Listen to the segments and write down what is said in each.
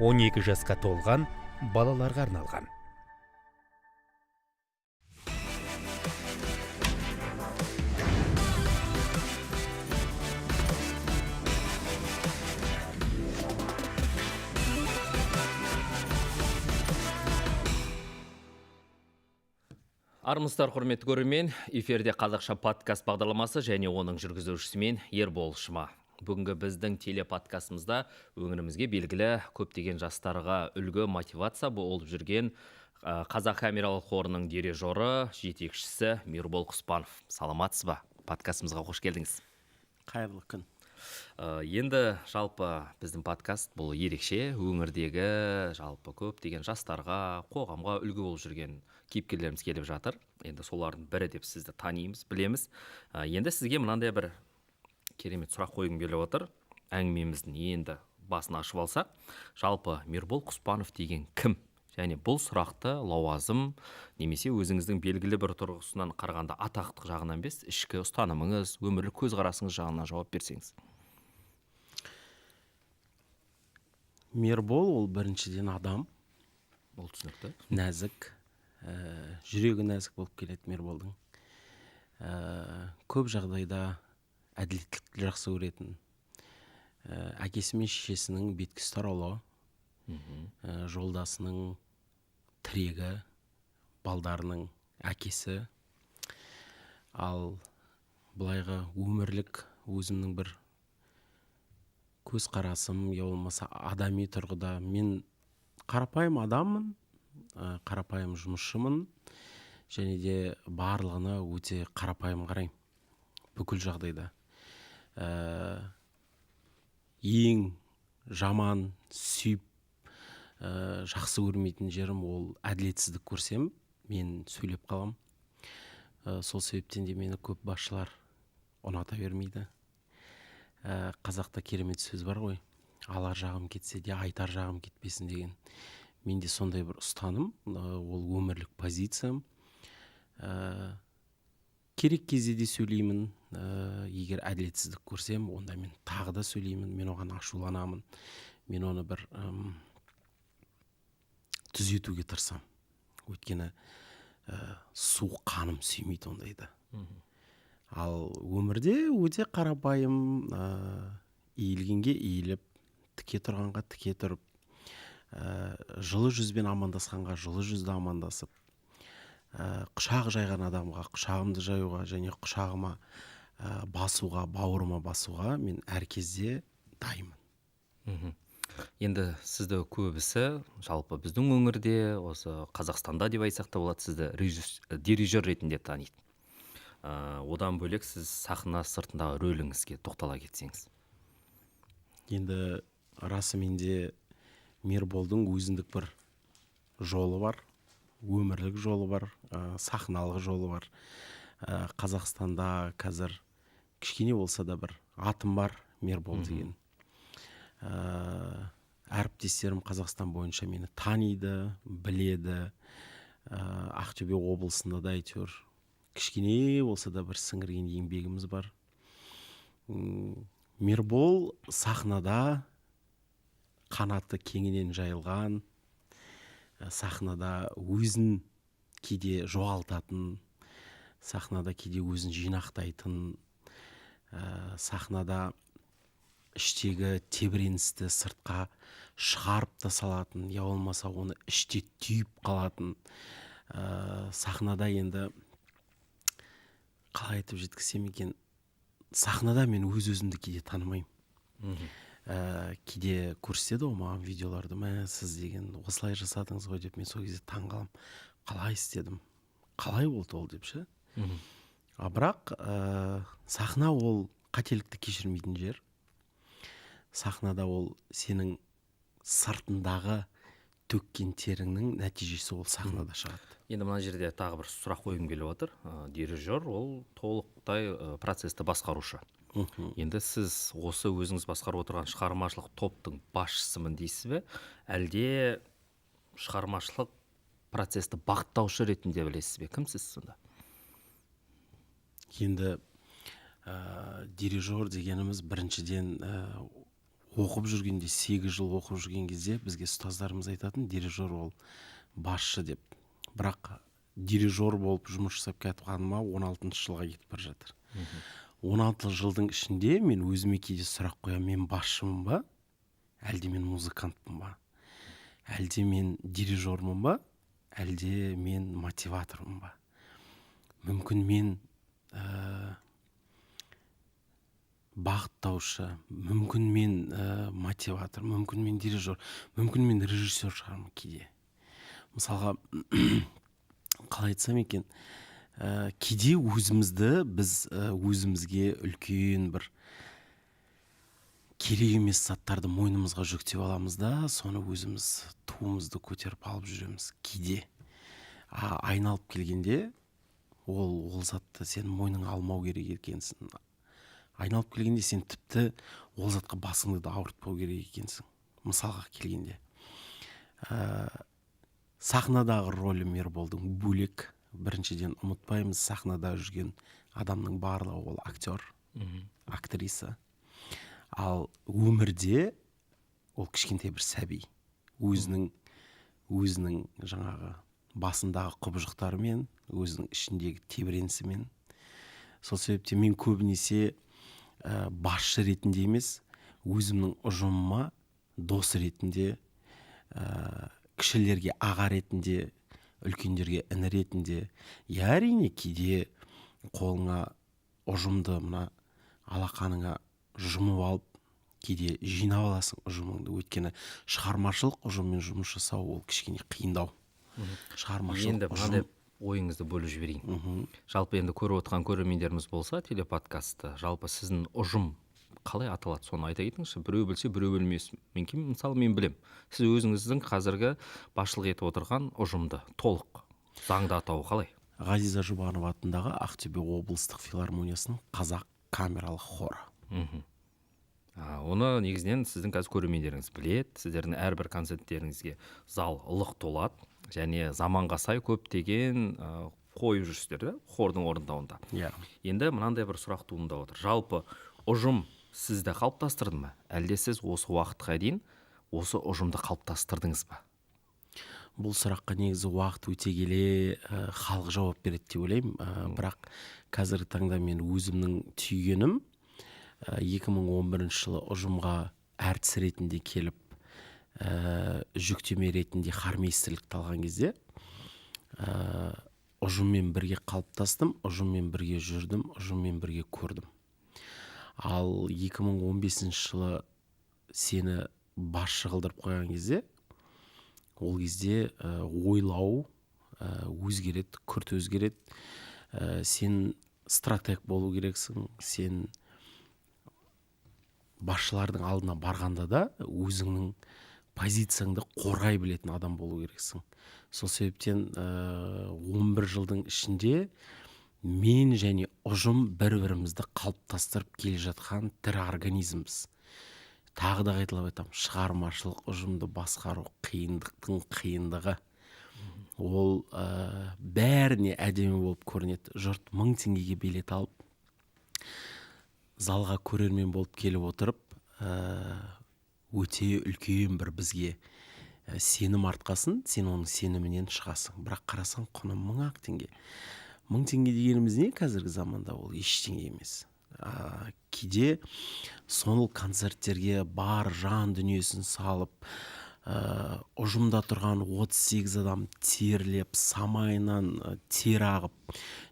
12 жасқа толған балаларға арналған. Армысыздар, құрметті көрермен, эфирде Қазақша подкаст бағдарламасы және оның жүргізушісі мен Ербол Шыма. Бүгінгі біздің телеподкастымызда өңірімізге белгілі көптеген жастарға үлгі, мотивация болып жүрген Қазақ камералық хорының дирижері, жетекшісі Мирбол Құспанов. Саламатсыз ба? Подкастымызға қош келдіңіз. Қайырлы күн. Енді жалпы біздің подкаст бұл ерекше өңірдегі жалпы көптеген жастарға, қоғамға үлгі болып жүрген кейіпкерлеріміз келіп жатыр. Енді солардың бірі деп сізді танимыз, білеміз. Енді сізге мынандай бір керемет сұрақ қойғым келіп отыр. Әңгімеміздің енді басын ашып алсақ, жалпы Мирбол Құспанов деген кім? Және бұл сұрақты лауазым немесе өзіңіздің белгілі бір тұрғысынан қарағанда атақтық жағынан емес, ішкі ұстанымыңыз, өмірлік көзқарасыңыз жағынан жауап берсеңіз. Мирбол ол біріншіден адам. Ол түсінікті. Нәзік, жүрегі нәзік болып келеді Мирболдың. Көп жағдайда әділеттілікті жақсы көретін, әкесі мен шешесінің беткі ұстар ұлы, жолдасының тірегі, балдарының әкесі. Ал былайғы өмірлік өзімнің бір көзқарасым, я болмаса адами тұрғыда мен қарапайым адаммын, қарапайым жұмысшымын және де барлығына өте қарапайым қараймын бүкіл жағдайда. Ең жаман сүйіп, жақсы көрмейтін жерім ол әділетсіздік көрсем, мен сөйлеп қалам. Сол себептен де мені көп басшылар ұната бермейді. Қазақта керемет сөз бар ғой, алар жағым кетсе де айтар жағым кетпесін деген. Менде сондай бір ұстаным, ол өмірлік позициям. Керек кезде де сөйлеймін, егер әділетсіздік көрсем, онда мен тағы да сөйлеймін, мен оған ашуланамын, мен оны бір түзетуге тырысамын. Өйткені суық қаным сүймейді ондайды. Ал өмірде өте қарапайым, иілгенге иіліп, тіке тұрғанға тіке тұрып, жылы жүзбен амандасқанға жылы жүзді амандасып, құшақ жайған адамға құшағымды жаюға және құшағыма басуға, бауырыма басуға мен әр кезде дайынмын. Енді сізді көбісі жалпы біздің өңірде, осы Қазақстанда деп айтсақ та болады, сізді дирижер ретінде таниды. Одан бөлек сіз сахна сыртындағы рөліңізге тоқтала кетсеңіз. Енді расымен де Мирболдың өзіндік бір жолы бар, өмірлік жолы бар, сахналық жолы бар. Қазақстанда қазір кішкене болса да бір атым бар, Мирбол деген. Әріптестерім Қазақстан бойынша мені таниды, біледі. Ақтөбе облысында да әйтеуір кішкене болса да бір сіңірген еңбегіміз бар. Мирбол сахнада қанаты кеңінен жайылған, сахнада өзін кейде жоғалтатын, сахнада кейде өзін жинақтайтын, сахнада іштегі тебіреністі сыртқа шығарып та салатын, я болмаса оны іште түйіп қалатын. Сахнада енді қалай айтып жеткізсем екен, сахнада мен өз-өзімді кейде танымаймын. Кейде көрсетеді ғой маған видеоларды, мә, сіз деген осылай жасадыңыз ғой деп, мен сол кезде таң қаламын, қалай істедім, қалай болды ол деп ше. А бірақ сахна ол қателікті кешірмейтін жер. Сахнада ол сенің сыртындағы төккен теріңнің нәтижесі ол сахнада шығады. Енді мына жерде тағы бір сұрақ қойғым келіп отыр. Дирижер ол толықтай процесті басқарушы. Енді сіз осы өзіңіз басқарып отырған шығармашылық топтың басшысымын дейсіз бе, әлде шығармашылық процесті бағыттаушы ретінде білесіз бе? Кімсіз сонда? Енді дирижер дегеніміз біріншіден Оқып жүргенде, 8 жыл оқып жүрген кезде бізге ұстаздарымыз айтатын, дирижер ол басшы деп. Бірақ дирижер болып жұмыс жасап келатқаныма 16 жылға кетіп бара жатыр. 16 жылдың ішінде мен өзіме кейде сұрақ қоямын: мен басшымын ба, әлде мен музыкантпын ба, әлде мен дирижермын ба, әлде мен мотиватормын ба? Мүмкін мен бағыттаушы, мүмкін мен мотиватор, мүмкін мен дирижер, мүмкін мен режиссер шығармын кейде. Мысалға, қалай айтсам екен, кейде өзімізді біз өзімізге үлкен бір керек емес заттарды мойнымызға жүктеп аламыз да, соны өзіміз туымызды көтеріп алып жүреміз кейде. А айналып келгенде ол затты сен мойныңа алмау керек екенсің. Айналып келгенде сен тіпті ол затқа басыңды да ауыртпау керек екенсің. Мысалға келгенде, сахнадағы рөлі Ерболдың бөлек. Біріншіден, ұмытпаймыз, сахнада жүрген адамның барлығы ол актер, актриса. Ал өмірде ол кішкентай бір сәби, өзінің жаңағы басындағы құбыжықтарымен, өзінің ішіндегі тебіренісімен. Сол себептен мен көбінесе басшы ретінде емес, өзімнің ұжымыма дос ретінде, кішілерге аға ретінде, үлкендерге іні ретінде. Иә, әрине, кейде қолыңа ұжымды мына алақаныңа жұмып алып, кейде жинап аласың ұжымыңды. Өйткені шығармашылық ұжыммен жұмыс жасау ол кішкене қиындау. Шығармашылық Енді ұжым мынандай ойыңызды бөліп жіберейін. Жалпы, енді көріп отырған көрермендеріміз болса телеподкастты, жалпы сіздің ұжым қалай аталады, соны айта кетіңізші. Біреу білсе, біреу білмес мен кім. Мысалы, мен білем. Сіз өзіңіздің қазіргі басшылық етіп отырған ұжымды толық заңды атауы қалай? Ғазиза Жұбанова атындағы Ақтөбе облыстық филармониясының қазақ камералық хоры. Оны негізінен сіздің қазір көрермендеріңіз біледі. Сіздердің әрбір концерттеріңізге зал лық толады және заманға сай көптеген қойып жүрсіздер да хордың орындауында. Иә. Енді мынандай бір сұрақ туындап отыр: жалпы ұжым сізді қалыптастырды ма, әлде сіз осы уақытқа дейін осы ұжымды қалыптастырдыңыз ба? Бұл сұраққа негізі уақыт өте келе халық жауап береді деп ойлаймын. Бірақ қазіргі таңда мен өзімнің түйгенім, 2011 жылы ұжымға әртіс ретінде келіп, жүктеме ретінде хормейстерлікті алған кезде, ұжыммен бірге қалыптастым, ұжыммен бірге жүрдім, ұжыммен бірге көрдім. Ал 2015 жылы сені басшы қылдырып қойған кезде, ол кезде ойлау өзгереді, күрт өзгереді. Сен стратег болу керексің. Сен басшылардың алдына барғанда да өзіңнің позицияңды қорғай білетін адам болу керексің. Сол себептен 11 жылдың ішінде мен және ұжым бір бірімізді қалыптастырып келе жатқан тірі организмбіз. Тағы да қайталап айтамын, шығармашылық ұжымды басқару қиындықтың қиындығы. Ол бәріне әдемі болып көрінеді. Жұрт 1000 теңгеге билет алып, залға көрермен болып келіп отырып, өте үлкен бір бізге сенім артқасын, сен оның сенімінен шығасың. Бірақ қарасаң, құны 1000-ақ теңге. 1000 теңге дегеніміз не қазіргі заманда? Ол ештеңе емес. Кейде сол концерттерге бар жан дүниесін салып, ұжымда тұрған 38 адам терлеп, самайынан тер ағып,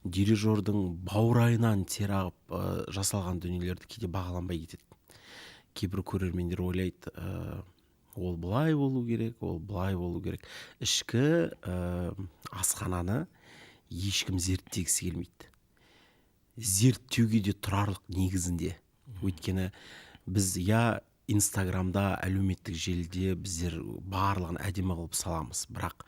дирижердің баурайынан тер ағып жасалған дүниелерді кейде бағаланбай кетеді. Кейбір көрермендер ойлайды, ол былай болу керек, ол былай болу керек. Ішкі асхананы ешкім зерттегісі келмейді, зерттеуге де тұрарлық негізінде. Өйткені біз, я, Инстаграмда, әлеуметтік желіде біздер барлығын әдемі қылып саламыз, бірақ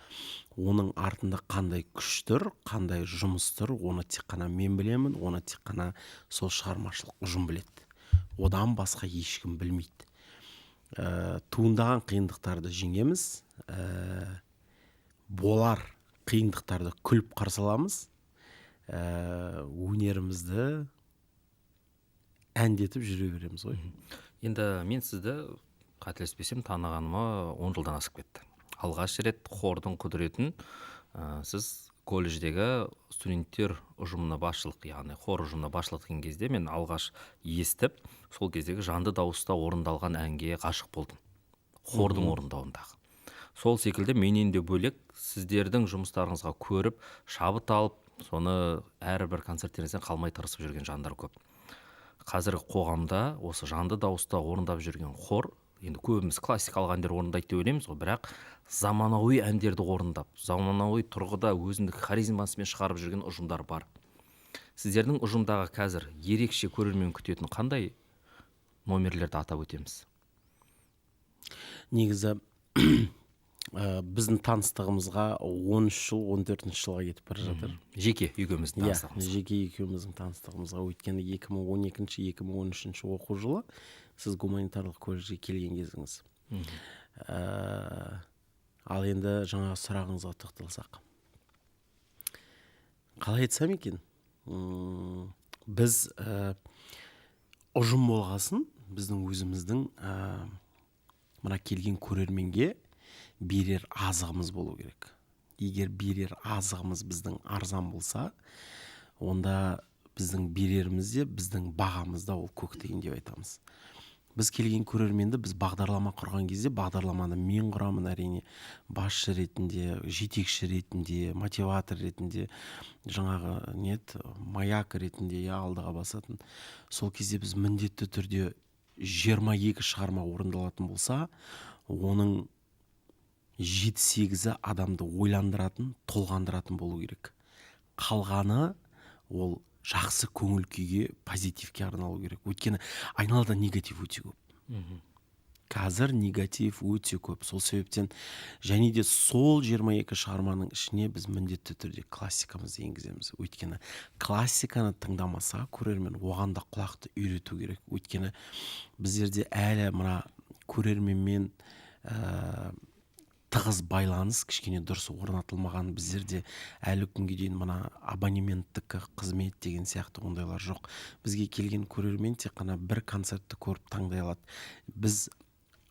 оның артында қандай күш тұр, қандай жұмыс тұр, оны тек қана мен білемін, оны тек қана сол шығармашылық ұжым біледі, одан басқа ешкім білмейді. Туындаған қиындықтарды жеңеміз, болар қиындықтарды күліп қарсы аламыз, өнерімізді әндетіп жүре береміз ғой. Енді мен сізді Қателеспесем, танығаныма 10 жылдан асып кетті. Алғаш рет хордың құдіретін сіз колледждегі студенттер ұжымына басшылық, яғни хор ұжымына басшылық еткен кезде мен алғаш естіп, сол кездегі жанды дауыста орындалған әнге ғашық болдым. Хордың орындауындағы. Сол секілді менен де бөлек сіздердің жұмыстарыңызға көріп, шабыт алып, соны әрбір концерттеріңізден қалмай тырысып жүрген жандар көп. Қазіргі қоғамда осы жанды дауыста орындап жүрген хор, енді көбіміз классикалық әндер орындайды деп ойлаймыз ғой, бірақ заманауи әндерді орындап, заманауи тұрғыда өзіндік харизмасымен шығарып жүрген ұжымдар бар. Сіздердің ұжымдағы қазір ерекше көрермен күтетін қандай номерлерді атап өтеміз? Негізі біздің таныстығымызға 13 жыл, 14 жылға кетіп бара жатыр. Жеке екеуміздің таныстығымызға. Жеке екеуміздің таныстығымызға. Өйткені 2012-2013 оқу жылы сіз гуманитарлық колледжге келген кезіңіз. Ал енді жаңағы сұрағыңызға тоқталсақ. Қалай айтсам екен? Біз ұжым болғасын, біздің өзіміздің мына келген көрерменге берер азығымыз болу керек. Егер берер азығымыз біздің арзан болса, онда біздің береріміз де, біздің бағамыз да ол көк тиын деп айтамыз. Біз келген көрерменді, біз бағдарлама құрған кезде, бағдарламаны мен құрамын әрине, басшы ретінде, жетекші ретінде, мотиватор ретінде, жаңағы нет, маяк ретінде, я алдыға басатын. Сол кезде біз міндетті түрде 22 шығарма орындалатын болса, оның 7-8-і адамды ойландыратын, толғандыратын болу керек. Қалғаны ол жақсы көңіл күйге, позитивке арналу керек. Өйткені айналада негатив өте көп. Қазір негатив өте көп. Сол себептен және де сол 22 шығарманың ішіне біз міндетті түрде классикамызды енгіземіз. Өйткені классиканы тыңдамаса көрермен, оған да құлақты үйрету керек. Өйткені біздерде әлі мына көрерменмен тығыз байланыс кішкене дұрыс орнатылмаған. Біздерде әлі күнге дейін мына абонементтік қызмет деген сияқты ондайлар жоқ. Бізге келген көрермен тек қана бір концертті көріп таңдай алады. Біз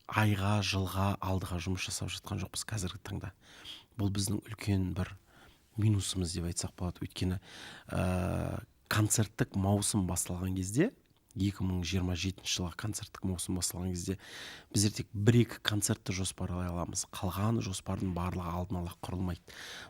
айға, жылға, алдыға жұмыс жасап жатқан жоқпыз қазіргі таңда. Бұл біздің үлкен бір минусымыз деп айтсақ болады. Өйткені концерттік маусым басталған кезде, 2027 жылғы концерттік маусым басталған кезде біздер тек 1-2 концертті жоспарлай аламыз. Қалған жоспардың барлығы алдын ала құрылмайды.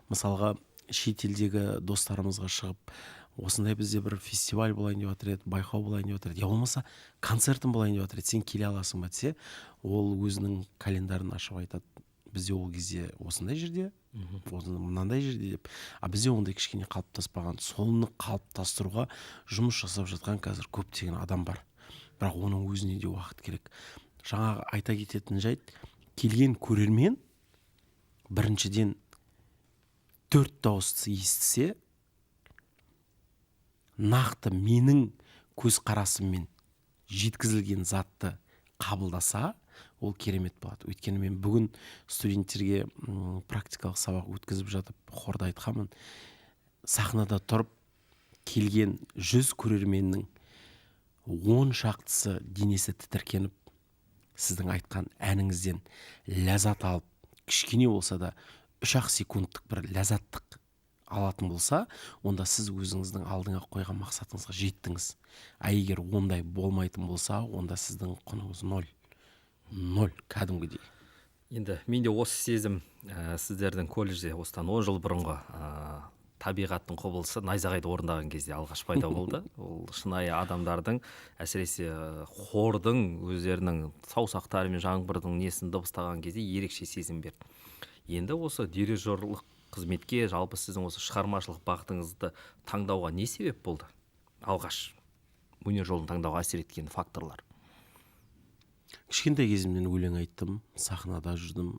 Мысалға, шетелдегі достарымызға шығып, осындай бізде бір фестиваль болайын деп жатыр еді, байқау болайын деп жатыр еді, я болмаса концертім болайын деп жатыр еді, сен келе аласың ба десе, ол өзінің календарын ашып айтады, бізде ол кезде осындай жерде, мынандай жерде деп. А бізде ондай кішкене қалыптаспаған. Соны қалыптастыруға жұмыс жасап жатқан қазір көптеген адам бар. Бірақ оның өзіне де уақыт керек. Жаңағы айта кететін жайт, келген көрермен біріншіден 4 дауысты естісе, нақты менің көзқарасыммен жеткізілген затты қабылдаса, ол керемет болады. Өйткені мен бүгін студенттерге практикалық сабақ өткізіп жатып, хорда айтқанмын, сахнада тұрып келген 100 көрерменнің 10 шақтысы денесі тітіркеніп, сіздің айтқан әніңізден ләззат алып, кішкене болса да 3-ақ секундтық бір ләззаттық алатын болса, онда сіз өзіңіздің алдыңа қойған мақсатыңызға жеттіңіз. А егер ондай болмайтын болса, онда сіздің құныңыз ноль. Ноль кәдімгідей. Енді менде осы сезім сіздердің колледжде осыдан 10 жыл бұрынғы табиғаттың құбылысы найзағайды орындаған кезде алғаш пайда болды. Ол шынайы адамдардың, әсіресе хордың өздерінің саусақтары мен жаңбырдың несін дыбыстаған кезде ерекше сезім берді. Енді осы дирижерлық қызметке, жалпы сіздің осы шығармашылық бағытыңызды таңдауға не себеп болды? Алғаш өнер жолын таңдауға әсер еткен факторлар. Кішкентай кезімнен өлең айттым, сахнада жүрдім.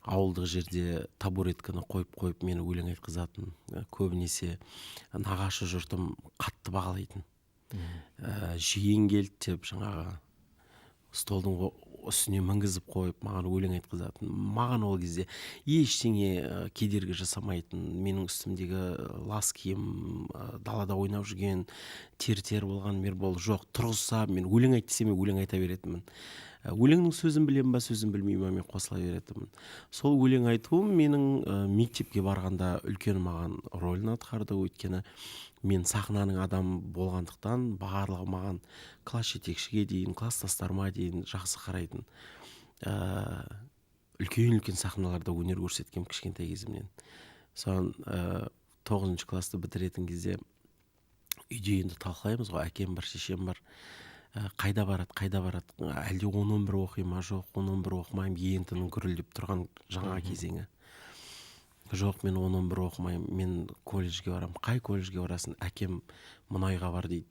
Ауылдық жерде табуретканы қойып-қойып мені өлең айтқызатын. Көбінесе нағашы жұртым қатты бағалайтын. Жиен келді деп жаңағы столдың үстіне мінгізіп қойып маған өлең айтқызатын. Маған ол кезде ештеңе кедергі жасамайтын. Менің үстімдегі лас киім, далада ойнап жүрген, тер-тер болған Мербол жоқ. Тұрғызса, мен өлең айт десе, мен өлең айта беретінмін. Өлеңнің сөзін білемін ба, сөзін білмеймін ба, мен қосыла беретінмін. Сол өлең айтуым менің мектепке барғанда үлкен маған рөлін атқарды. Өйткені мен сахнаның адамы болғандықтан барлығы маған, класс жетекшіге дейін, класстастарыма дейін жақсы қарайтын. Үлкен үлкен сахналарда өнер көрсеткенмін кішкентай кезімнен. Соны 9-класты бітіретін кезде үйде енді талқылаймыз ғой, әкем бар, шешем бар. Қайда барады, қайда барады, әлде 10-11 оқи ма? Жоқ, 10-11 оқымаймын. ЕНТ-ның гүрілдеп тұрған жаңа кезеңі. Жоқ, мен 10-11 оқымаймын, мен колледжге барамын. Қай колледжге барасың? Әкем мұнайға бар дейді.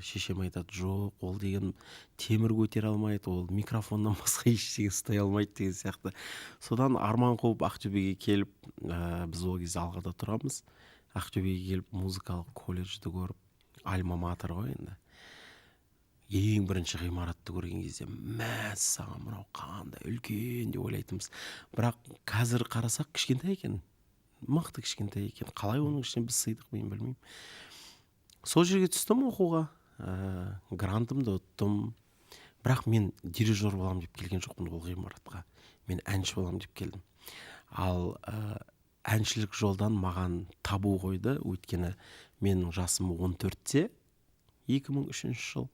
Шешем айтады: жоқ, ол деген темір көтере алмайды, ол микрофоннан басқа ештеңе ұстай алмайды деген сияқты. Содан арман қуып Ақтөбеге келіп, біз ол кезде Алғада тұрамыз, Ақтөбеге келіп музыкалық колледжді көріп, альма матер ғой енді, ең бірінші ғимаратты көрген кезде, мәссаған, мынау қандай үлкен деп ойлайтынбыз. Бірақ қазір қарасақ, кішкентай екен, мықты кішкентай екен. Қалай оның ішіне біз сыйдық, мен білмеймін. Сол жерге түстім оқуға, грантымды ұттым. Бірақ мен дирижер боламын деп келген жоқпын ол ғимаратқа, мен әнші боламын деп келдім. Ал әншілік жолдан маған табу қойды. Өйткені менің жасым 14-те, 2003 жыл,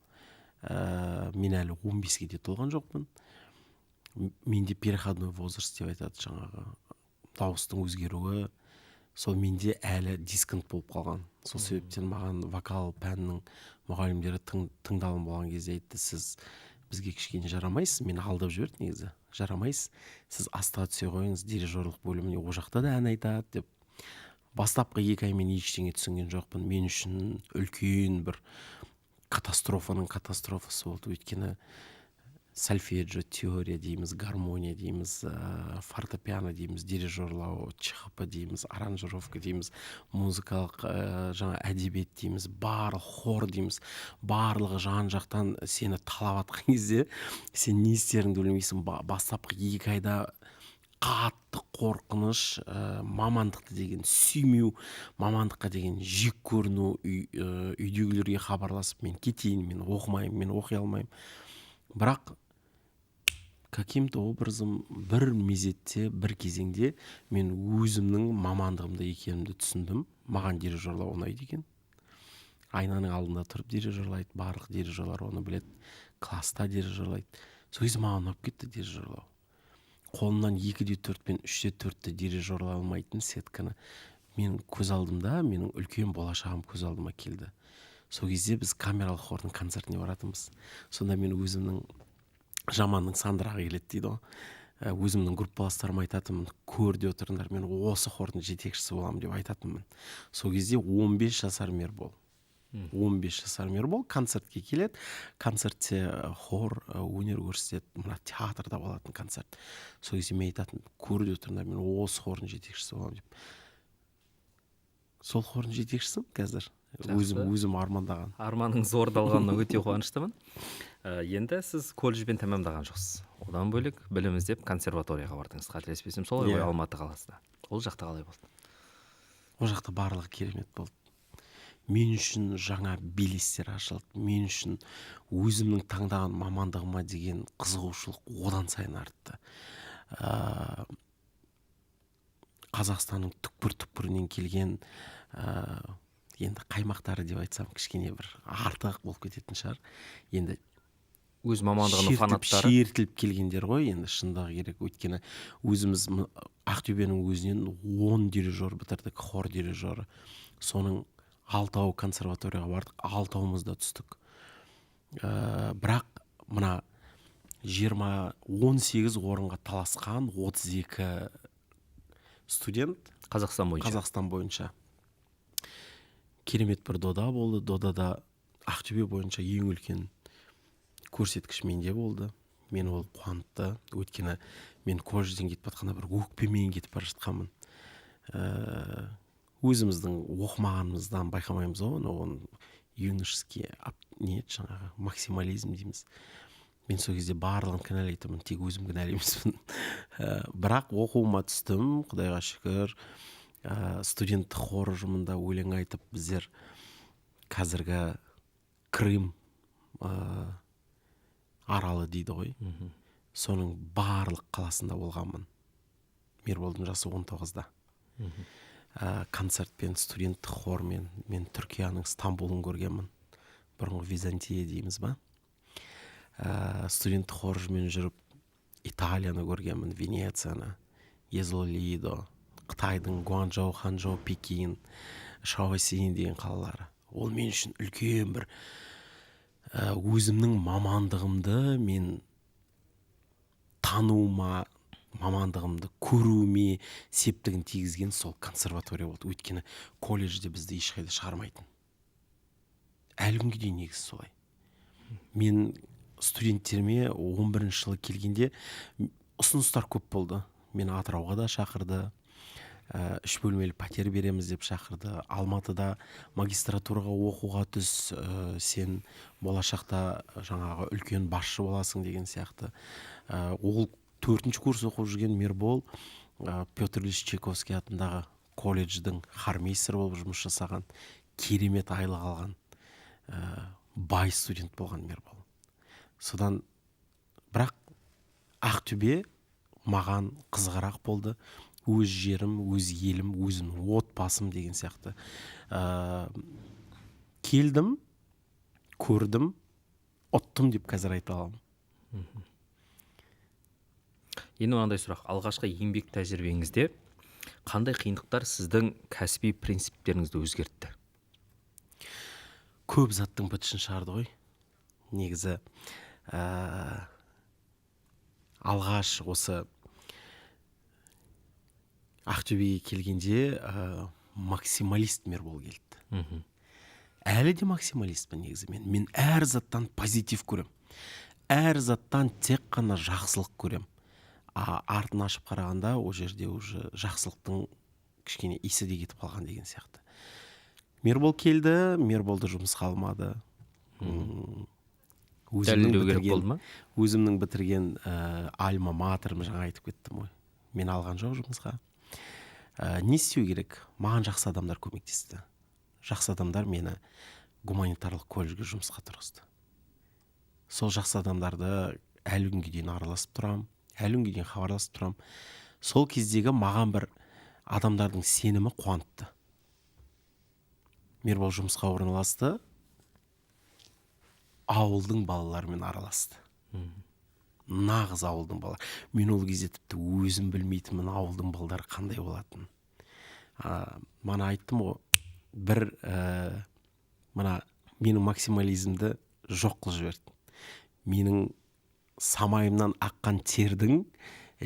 мен әлі 15-ке де толған жоқпын. Менде переходной возраст деп айтады, жаңағы дауыстың өзгеруі, сол менде әлі дисконт болып қалған. Сол себептен маған вокал пәнінің мұғалімдері тыңдалым болған кезде айтты: сіз бізге кішкене жарамайсыз. Мені алдап жіберді негізі. Жарамайсыз, сіз астыға түсе қойыңыз, дирижерлық бөліміне, ол жақта да ән айтады деп. Бастапқы 2 ай мен ештеңе түсінген жоқпын. Мен үшін үлкен бір катастрофаның катастрофасы болды. Өйткені сольфеджио, теория дейміз, гармония дейміз, фортепиано дейміз, дирижерлау, ЧХП дейміз, аранжировка дейміз, музыкалық жаңа әдебиет дейміз, барлық хор дейміз, барлығы жан жақтан сені талап атқан кезде сен не істеріңді білмейсің. Бастапқы 2 айда қатты қорқыныш, мамандықты деген сүймеу, мамандыққа деген жек көріну, үйдегілерге хабарласып: мен кетейін, мен оқымаймын, мен оқи алмаймын. Бірақ каким-то образом бір мезетте, бір кезеңде мен өзімнің мамандығымда екенімді түсіндім. Маған дирижерлау ұнайды екен. Айнаның алдында тұрып дирижерлайды, барлық дирижерлар оны біледі, класста дирижерлайды. Сол кезде маған ұнап кетті дирижерлау. Қолымнан 2 де 4 пен 3 де 4-ті дирижерлай алмайтын сетканы, мен көз алдымда, менің үлкен болашағым көз алдыма келді. Сол кезде біз камералық хордың концертіне баратынбыз. Сонда мен өзімнің, жаманның сандырағы келеді дейді ғой, өзімнің группаластарыма айтатынмын: көр де отырыңдар, мен осы хордың жетекшісі боламын деп айтатынмын. Сол кезде 15 жасар Мербол, 15 жасар Мербол концертке келеді. Концертте хор өнер көрсетеді, мына театрда болатын концерт. Сол кезде мен айтатынмын: көр де отырыңдар, мен осы хордың жетекшісі боламын деп. Сол хордың жетекшісімін қазір. Өзім армандаған. Арманыңыз орындалғанына өте қуаныштымын. Енді сіз колледжбен тәмамдаған жоқсыз, одан бөлек білім іздеп консерваторияға бардыңыз, қателеспесем, солай ғой? Иә. Алматы қаласында. Ол жақта қалай болды? Ол жақта барлығы керемет болды. Мен үшін жаңа белестер ашылды. Мен үшін өзімнің таңдаған мамандығыма деген қызығушылық одан сайын артты. Қазақстанның түкпір түкпірінен келген, енді қаймақтары деп айтсам, кішкене бір артық болып кететін шығар енді, өз мамандығының шертіліп, фанаттары. шертіліп келгендер ғой енді, шындығы керек. Өйткені өзіміз Ақтөбенің өзінен 10 дирижер бітірдік, хор дирижері. Соның алтауы консерваторияға бардық, алтауымыз да түстік. Бірақ мына 18 орынға таласқан 32 студент Қазақстан бойынша. Қазақстан бойынша керемет бір дода болды. Додада Ақтөбе бойынша ең үлкен көрсеткіш менде болды. Мен ол қуантты, өйткені мен колледжден кетіп жатқанда бір өкпемен кетіп бара жатқанмын. Өзіміздің оқымағанымыздан байқамаймыз ғой оны, оны юношеский не еді, жаңағы максимализм дейміз. Мен сол кезде барлығын кінәлайтынмын, тек өзім кінәлі емеспін. Бірақ оқуыма түстім, құдайға шүкір. Студенттік хор ұжымында өлең айтып, біздер қазіргі Крым аралы дейді ғой. Соның барлық қаласында болғанмын. Мерболдың жасы 19-да. Концертпен, студенттік хормен мен Түркияның Стамбулын көргенмін. Бұрынғы Византия дейміз ба? Студенттік хормен жүріп Италияны көргенмін, Венецияны, Езоло Лидо, Қытайдың Гуанчжоу, Ханчжоу, Пекин, Шаосин деген қалалары. Ол мен үшін үлкен бір өзімнің мамандығымды мен тануыма, мамандығымды көруіме септігін тигізген сол консерватория болды. Өйткені колледжде бізді ешқайда шығармайтын. Әлі күнге дейін негізі солай. Мен студенттеріме 11 жылы келгенде ұсыныстар көп болды. Мені Атырауға да шақырды, 3 бөлмелі пәтер береміз деп шақырды. Алматыда магистратураға оқуға түс, сен болашақта жаңағы үлкен басшы боласың деген сияқты. Ол 4-ші курс оқып жүрген Мербол Петр Ильич Чайковский атындағы колледждің хормейстері болып жұмыс жасаған, керемет айлық алған, бай студент болған Мербол. Содан бірақ Ақтөбе маған қызығырақ болды. Өз жерім, өз елім, өзімнің отбасым деген сияқты. Келдім, көрдім, ұттым деп қазір айта аламын. Енді мынандай сұрақ. Алғашқы еңбек тәжірибеңізде қандай қиындықтар сіздің кәсіби принциптеріңізді өзгертті? Көп заттың бытышын шығарды ғой. Негізі алғаш осы Ақтөбеге келгенде максималист Мербол келді. Әлі де максималистпін негізі мен. Мен әр заттан позитив көрем. Әр заттан тек қана жақсылық көрем. А артын ашып қарағанда ол жерде уже жақсылықтың кішкене иісі де кетіп қалған деген сияқты. Мербол келді, Мерболды жұмысқа алмады. Дәлелдеу керек болды ма? Өзімнің бітірген альма матерім жаңа айтып кеттім ғой. Мен алған жоқ жұмысқа. Не істеу керек? Маған жақсы адамдар көмектесті. Жақсы адамдар мені гуманитарлық колледжге жұмысқа тұрғызды. Сол жақсы адамдарды әлі күнге дейін араласып тұрамын, әлі күнге дейін хабарласып тұрамын. Сол кездегі маған бір адамдардың сенімі қуантты. Мербол жұмысқа орналасты, ауылдың балаларымен араласты. Нағыз ауылдың балалары. Мен ол кезде тіпті өзім білмейтінмін ауылдың балалары қандай болатынын. Мана айттым ғой, бір мына менің максимализмді жоқ қылып жіберді. Менің самайымнан аққан тердің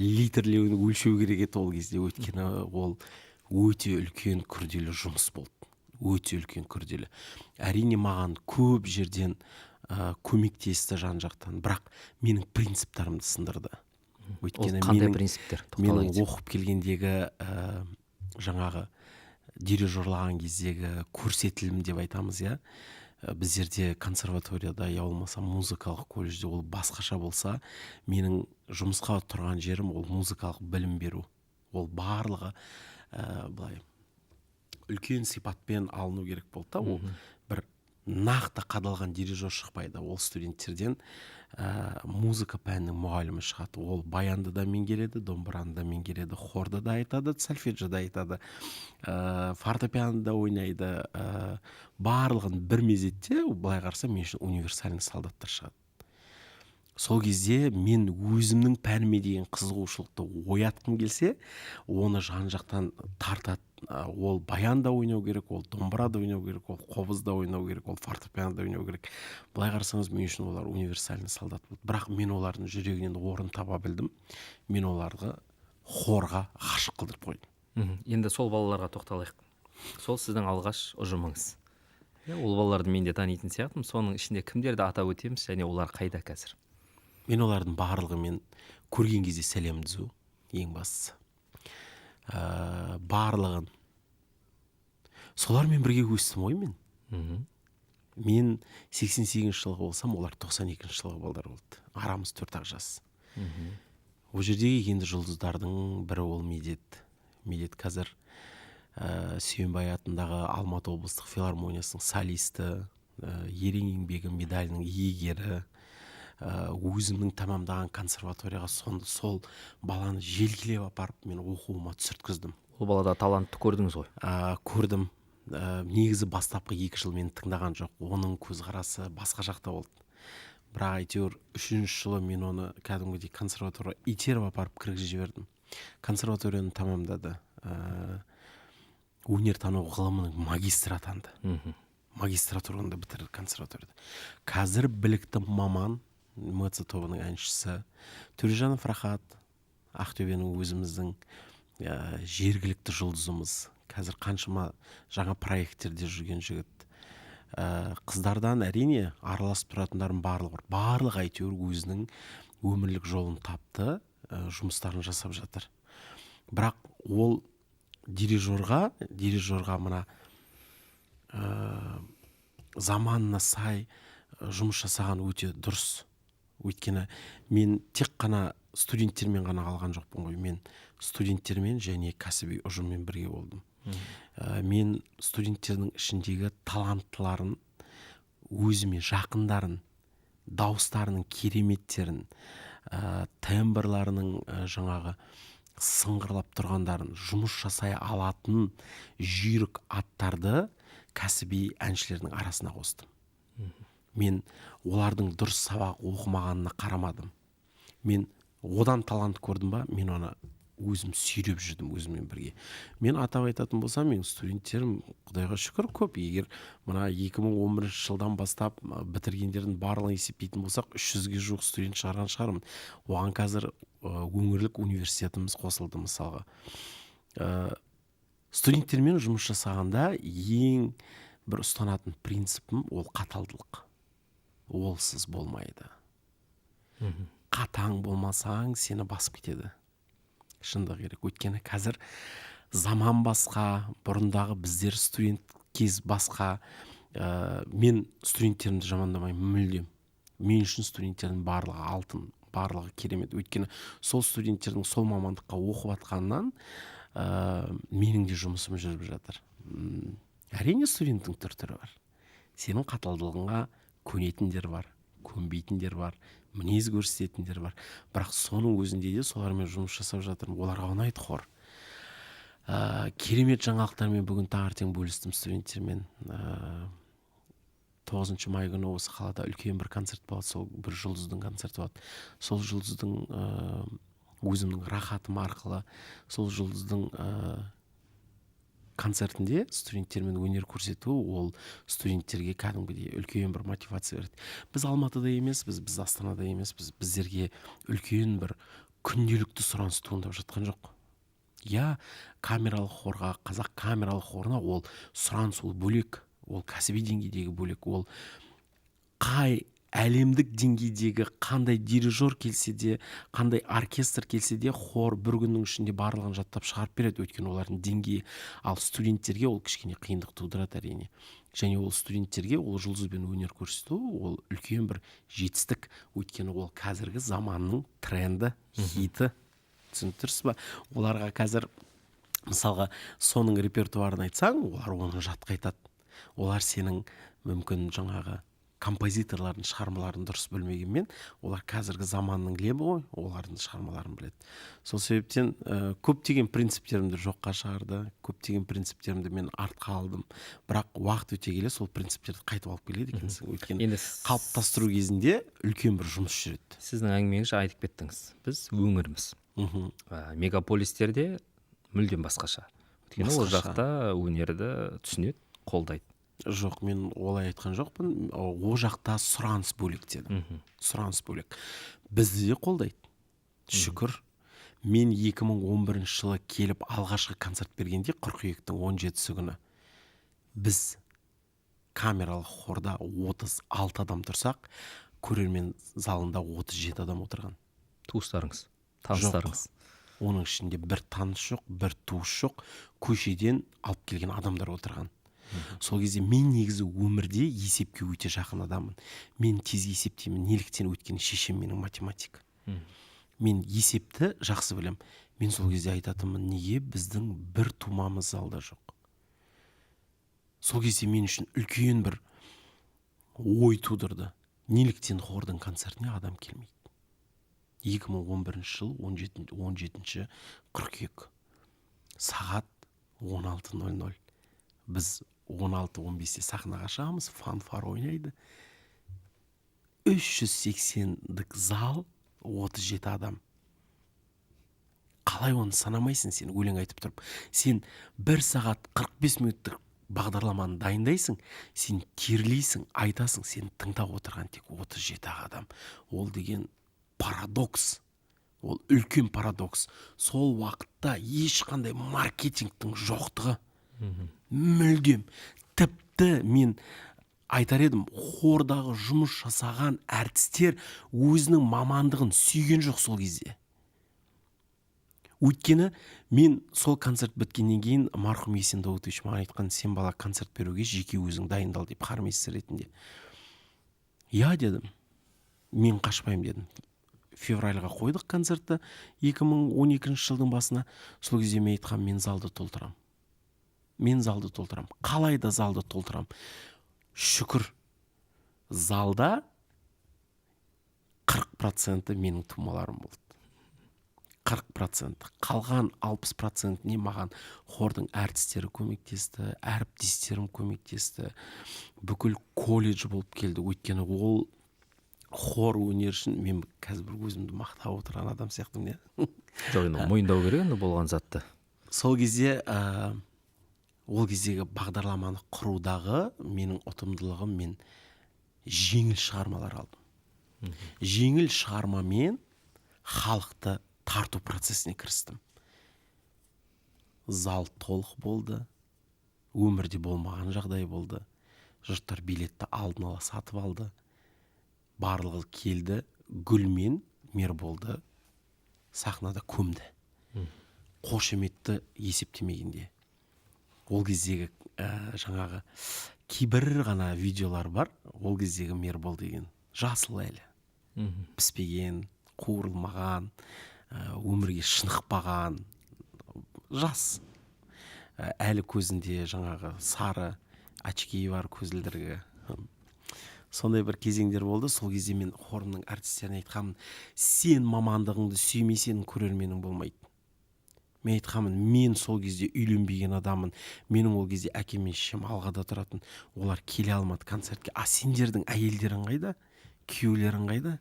литрлеуін өлшеу керек еді ол кезде, өйткені ол өте үлкен күрделі жұмыс болды. Өте үлкен күрделі. Әрине маған көп жерден көмектесті жан-жақтан, бірақ менің принциптарымды сындырды. Өйткені қандай принциптер? Менің оқып келгендегі жаңағы дирижерлаған кездегі көрсетілім деп айтамыз, иә. Біздерде консерваторияда, я болмаса музыкалық колледжде ол басқаша болса, менің жұмысқа тұрған жерім ол музыкалық білім беру. Ол барлығы былай үлкен сипатпен алыну керек болды да. Ол бір нақты қадалған дирижер шықпайды. Ол студенттерден музыка пәнінің мұғалімі шығады. Ол баянды да меңгереді, домбыраны да меңгереді, хорды да айтады, сольфеджио да айтады, фортепиано да ойнайды. Барлығын бір мезетте, былай қарасам, мен үшін универсальный солдаттар шығады. Сол кезде мен өзімнің пәніме деген қызығушылықты оятқым келсе, оны жан-жақтан тартады. Ол баян да ойнау керек, ол домбыра да ойнау керек, ол қобыз да ойнау керек, ол фортепиано да ойнау керек. Былай қарасаңыз, мен үшін олар универсальный солдат болды. Бірақ мен олардың жүрегінен орын таба білдім. Мен оларды хорға ғашық қылдырып қойдым. Енді сол балаларға тоқталайық. Сол сіздің алғаш ұжымыңыз. Ол балаларды мен де танитын сияқтымын. Соның ішінде кімдерді атап өтеміз және олар қайда қазір? Мен олардың барлығымен көрген кезде сәлем түзу, ең бастысы. Барлығын. Солармен бірге өстім ғой мен. Мен 88 жылғы болсам, олар 92 жылғы балдар болды. Арамыз 4-ақ жас. Ол жердегі енді жұлдыздардың бірі ол Медет. Медет қазір Сүйенбай атындағы Алматы облыстық филармониясының солисті, ерен еңбегі медалінің иегері. Өзімнің тәмамдаған консерваторияға сол баланы желкелеп апарып, мен оқуыма түсірткіздім. Ол балада талантты көрдіңіз ғой? Көрдім. Негізі бастапқы 2 жыл мені тыңдаған жоқ, оның көзқарасы басқа жақта болды. Бірақ әйтеуір 3 жылы мен оны кәдімгідей консерваторияға итеріп апарып кіргізіп жібердім. Консерваторияны тамамдады. Өнертану ғылымының магистрі атанды. Магистратураны да бітірді консерваторияда. Қазір білікті маман, МЦ тобының әншісі Төрежанов Рахат, Ақтөбенің өзіміздің жергілікті жұлдызымыз. Қазір қаншама жаңа проекттерде жүрген жігіт. Қыздардан әрине араласып тұратындардың барлығы бар. Барлығы әйтеуір өзінің өмірлік жолын тапты, жұмыстарын жасап жатыр. Бірақ ол дирижерға мына заманына сай жұмыс жасаған өте дұрыс. Өйткені мен тек қана студенттермен ғана қалған жоқпын ғой, мен студенттермен және кәсіби ұжыммен бірге болдым. Мен студенттердің ішіндегі таланттыларын, өзіме жақындарын, дауыстарының кереметтерін, тембрларының жаңағы сыңғырлап тұрғандарын, жұмыс жасай алатын жүйрік аттарды кәсіби әншілердің арасына қостым. Мен олардың дұрыс сабақ оқымағанына қарамадым. Мен одан талант көрдім ба, мен оны өзім сүйреп жүрдім өзіммен бірге. Мен атап айтатын болсам, менің студенттерім Құдайға шүкір көп. Егер мына 2011 жылдан бастап бітіргендердің барлығын есептейтін болсақ, 300-ге жуық студент шығарған шығармын. Оған қазір өңірлік университетіміз қосылды мысалға. Студенттермен жұмыс жасағанда ең бір ұстанатын принципім ол қаталдылық. Олсыз болмайды. Қатаң болмасаң сені басып кетеді. Шындық керек. Өйткені қазір заман басқа, бұрындағы біздер студент кез басқа. Мен студенттерімді жамандамаймын мүлдем. Мен үшін студенттердің барлығы алтын, барлығы керемет. Өйткені сол студенттердің сол мамандыққа оқып жатқанынан менің де жұмысым жүріп жатыр. Әрине студенттің түр-түрі бар. Сенің қаталдығыңа көнетіндер бар, көнбейтіндер бар, мінез көрсететіндер бар. Бірақ соның өзінде де солармен жұмыс жасап жатырмын. Оларға ұнайды хор. Керемет жаңалықтармен бүгін таңертең бөлістім студенттермен. 9 май күні осы қалада үлкен бір концерт болады, сол бір жұлдыздың концерті болады. Сол жұлдыздың өзімнің рахатым арқылы сол жұлдыздың концертінде студенттермен өнер көрсету, ол студенттерге кәдімгідей үлкен бір мотивация береді. Біз Алматыда емеспіз, біз Астанада емеспіз, біздерге үлкен бір күнделікті сұраныс туындап жатқан жоқ. Я камералық хорға, қазақ камералық хорына ол сұраныс ол бөлек, ол кәсіби деңгейдегі бөлек, ол қай әлемдік деңгейдегі қандай дирижер келсе де, қандай оркестр келсе де, хор бір күннің ішінде барлығын жаттап шығарып береді, өйткені олардың деңгейі. Ал студенттерге ол кішкене қиындық тудырады әрине. Және ол студенттерге ол жұлдызбен өнер көрсету ол үлкен бір жетістік, өйткені ол қазіргі заманның тренді, хиті. Түсініп тұрсыз ба? Оларға қазір мысалға соның репертуарын айтсаң, олар оны жатқа айтады. Олар сенің мүмкін жаңағы композиторлардың шығармаларын дұрыс білмегенмен, олар қазіргі заманның лебі ғой, олардың шығармаларын біледі. Сол себептен көптеген принциптерімді жоққа шығарды, көптеген принциптерімді мен артқа алдым. Бірақ уақыт өте келе сол принциптерді қайтып алып келеді екенсің. Өйткені енді қалыптастыру кезінде үлкен бір жұмыс жүреді. Сіздің әңгімеңізді айтып кеттіңіз. Біз өңірміз. Мегаполистерде мүлдем басқаша. Өйткені ол Басқаша. жақта өнерді түсінеді, қолдайды. Жоқ, мен олай айтқан жоқпын. О жақта сұраныс бөлек дедім. Сұраныс бөлек. Бізді де қолдайды. Шүкір. Мен 2011 жылы келіп алғашқы концерт бергенде, қыркүйектің 17 күні, біз камералық хорда 36 адам тұрсақ, көрермен залында 37 адам отырған. Туыстарыңыз, таныстарыңыз? Жоқ. Оның ішінде бір таныс жоқ, бір туыс жоқ, көшеден алып келген адамдар отырған. Сол кезде мен негізі өмірде есепке өте жақын адаммын. Мен тез есептеймін. Неліктен? Өйткені шешем менің математик. Мен есепті жақсы білем. Мен сол кезде айтатынмын, неге біздің бір тумамыз залда жоқ? Сол кезде мен үшін үлкен бір ой тудырды. Неліктен хордың концертіне адам келмейді? 2011 жыл 17 қыркүйек сағат 16:00. Біз 16:15-те сахнаға шығамыз, фанфар ойнайды. 380-дік зал, 37 адам. Қалай оны санамайсың сен өлең айтып тұрып? Сен 1 сағат 45 минуттық бағдарламаны дайындайсың, сен терлейсің, айтасың, сен тыңдап отырған тек 37 адам. Ол деген парадокс. Ол үлкен парадокс. Сол уақытта ешқандай маркетингтің жоқтығы. Мүлдем. Тіпті мен айтар едім, хордағы жұмыс жасаған әртістер өзінің мамандығын сүйген жоқ сол кезде. Өйткені мен сол концерт біткеннен кейін марқұм Есен Даутович маған айтқан: сен бала концерт беруге жеке өзің дайындал деп, хормейстер ретінде. Я дедім, мен қашпаймын дедім. Февральға қойдық концертті 2012 жылдың басына. Сол кезде мен айтқанмын, мен залды толтырам. Мен залды толтырам. Қалай да залды толтырам. Шүкір, залда 40% менің тумаларым болды. 40%. Қалған 60%-не маған хордың әртістері көмектесті, әріптестерім көмектесті. Бүкіл колледж болып келді. Өйткені ол хор өнер үшін мен қазір бір өзімді мақтап отырған адам сияқтымын, иә. Жоқ, енді мойындау керек енді болған затты. Сол кезде ол кездегі бағдарламаны құрудағы менің ұтымдылығым, мен жеңіл шығармалар алдым. Жеңіл шығармамен халықты тарту процесіне кірістім. Зал толық болды, өмірде болмаған жағдай болды. Жұрттар билетті алдын ала сатып алды. Барлығы келді, гүлмен Мерболды сахнада көмді. Қошеметті есептемегенде. Ол кездегі жаңағы кейбір ғана видеолар бар. Ол кездегі Мербол деген жасыл әлі. Піспеген, қуырылмаған, өмірге шынықпаған жас. Әлі көзінде жаңағы сары очки бар, көзілдірігі. Сондай бір кезеңдер болды. Сол кезде мен хорымның әртістеріне айтқанмын: сен мамандығыңды сүймесең, көрерменің болмайды. Мен айтқанмын, мен сол кезде үйленбеген адаммын. Менің ол кезде әкем мен шешем Алғада тұратын. Олар келе алмады концертке. А сендердің әйелдерің қайда? Күйеулерің қайда?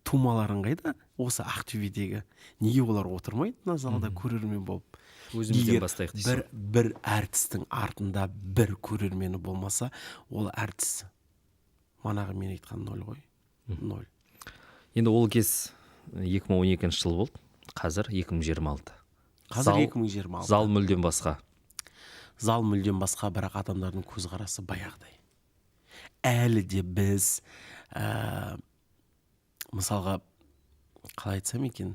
Тумаларың қайда? Осы Ақтөбедегі. Неге олар отырмайды мына залда көрермен болып? Өзімізден Егер бастайық дейсің. бір әртістің артында бір көрермені болмаса, ол әртіс манағы мен айтқан ноль ғой. Ноль. Енді ол кез 2012 жыл болды. Қазір 2026. Қазір 2026. Зал мүлдем басқа. Зал мүлдем басқа, бірақ адамдардың көзқарасы баяғыдай. Әлі де біз мысалға, қалай айтсам екен,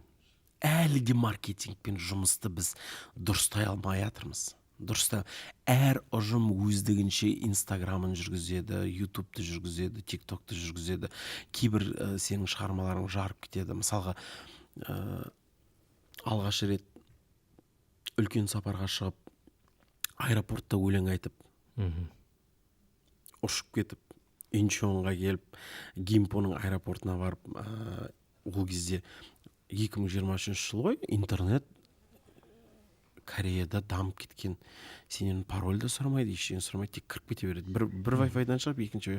әлі де маркетингпен жұмысты біз дұрыстай алмай жатырмыз. Дұрыста әр ұжым өздігінше Инстаграмын жүргізеді, Ютубты жүргізеді, Тиктокты жүргізеді. Кейбір сенің шығармаларың жарып кетеді. Мысалға, алғаш рет үлкен сапарға шығып, аэропортта өлең айтып, ұшып кетіп, Инчонға келіп, Гимпоның аэропортына барып, ол кезде 2023 жыл ғой, интернет Кореяда дамып кеткен. Сенен пароль да сұрамайды, ештеңе сұрамайды, тек кіріп кете береді. Бір Wi-Fi-дан шығып, екінші.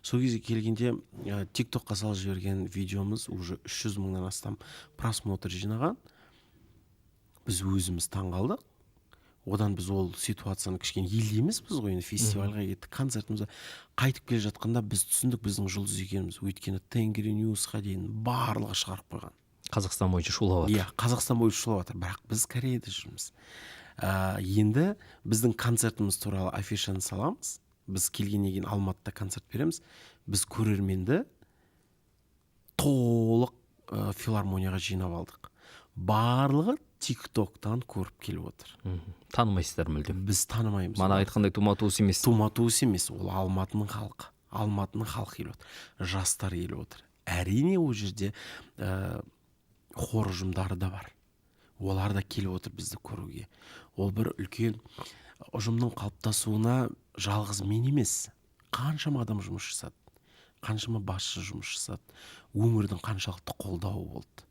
Сол кезде келгенде TikTok-қа салып жіберген видеомыз уже 300 мыңнан астам просмотр жинаған. Біз өзіміз таң қалдық. Одан біз ол ситуацияны кішкене елде емеспіз ғой, енді фестивальға кеттік, концертіміз, қайтып келе жатқанда біз түсіндік біздің жұлдыз екеніміз. Өйткені Тенгри Ньюсқа дейін барлығы шығарып қойған. Қазақстан бойынша шулап жатыр. Иә, Қазақстан бойынша шулап жатыр, бірақ біз Кореяда жүрміз. Енді біздің концертіміз туралы афишаны саламыз. Біз келгеннен кейін Алматыда концерт береміз. Біз көрерменді толық филармонияға жинап алдық. Барлығы ТикТоктан көріп келіп отыр. Танымайсыздар мүлдем. Біз танымаймыз. Мана айтқандай тума туыс емес. Тума туыс емес, ол Алматының халқы. Алматының халқы келіп отыр. Жастар келіп отыр. Әрине ол жерде хор ұжымдары да бар. Олар да келіп отыр бізді көруге. Ол бір үлкен ұжымның қалыптасуына жалғыз мен емес, қаншама адам жұмыс жасады. Қаншама басшы жұмыс жасады, өңірдің қаншалықты қолдауы болды.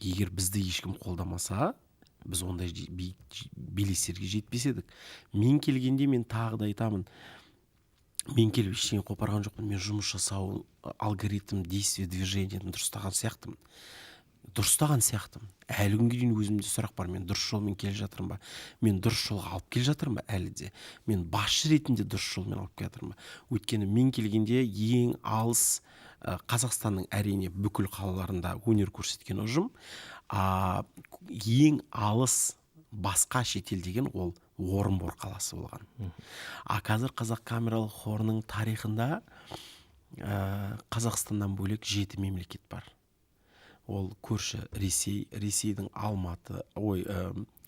Егер бізді ешкім қолдамаса, біз ондай белестерге жетпес едік. Мен келгенде, мен тағы да айтамын, мен келіп ештеңе қопарған жоқпын. Мен жұмыс жасау алгоритм действия, движение ні дұрыстаған сияқтымын. Әлі күнге дейін өзімде сұрақ бар: мен дұрыс жолмен келе жатырмын ба, мен дұрыс жолға алып келе жатырмын ба, әлі де мен басшы ретінде дұрыс жолмен алып келе жатырмын ба? Өйткені мен келгенде ең алыс Қазақстанның, әрине, бүкіл қалаларында өнер көрсеткен ұжым, а ең алыс басқа шетел деген ол Орынбор қаласы болған. А қазір Қазақ камералық хорының тарихында Қазақстаннан бөлек жеті мемлекет бар. Ол көрші Ресей, Ресейдің Алматы, ой,